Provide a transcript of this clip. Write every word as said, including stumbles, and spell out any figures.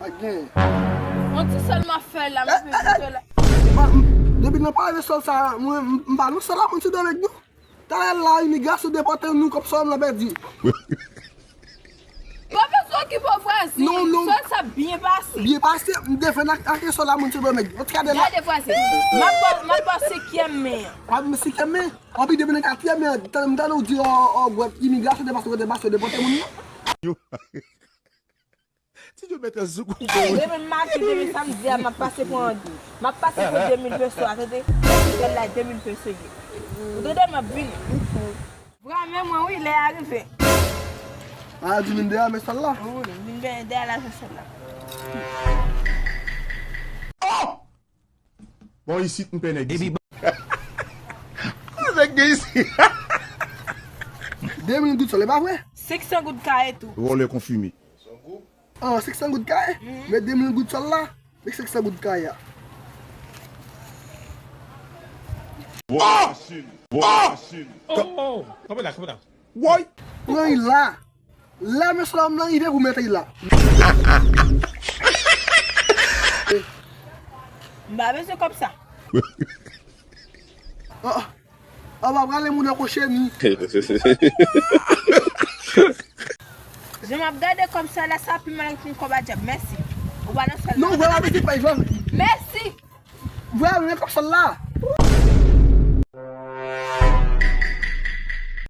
Ak gen. On ti sèl m ap fè la, m ap vin la. Depi nan pale sòl sa, mwen, m pa nan sòl la, moun se dòmèg nou. Talè la, imigrasyon depòte nou, kòb sòl la pèdi. Pa bezwen okipe w, vwazin. Non, non. Sòl sa byen pase. Byen pase, m defann ak, ak sòl la, moun se dòmèg. An tou ka, de la. Gade, vwazin. M ap ba, m ap ba w senkyèm men an. Pa m senkyèm men. Anpi depi nan katriyèm men an, m tande w di, o, o, gwèt, imigrasyon depòte, depòte, depòte moun nan. Ti Djo mèt an zouk ou bon. Demen maten, demen samdi a, m ap pase pran, m ap pase pran de mil peso a, tande? Sèl la, de mil peso ye. Ou tande, m ap vini. Vrèman, mwen, wi, lè a rive. A, di vin dèyè, men sèl la. Wi, vin dèyè la, men sèl la. Oh! Bon, isit, m pè nèg isit. Epi ba- Nèg gen isit. De mil goud sòl, e pa vre? Senk san goud kare tou. Vòlè konfime. Ah, senk san goud kare? Men de mil goud sòl la, men senk san goud kare a. Vòlè machin. Vòlè machin. Oh, oh, oh. Kanpe la, kanpe la. Woy! Pran li la. La, men sòl la, m nan rive pou mete li la. M pa bezwen kòb sa. Ah, ah. An pa prale moun nan kocheni. Jan m ap gade kòb sa la, sa pi mal ke yon kòb a dyab. Mèsi. Ou pa nan sèl la. Non, vwala, mèsi, pa ivan. Mèsi. Vwala, men kòb sòl la.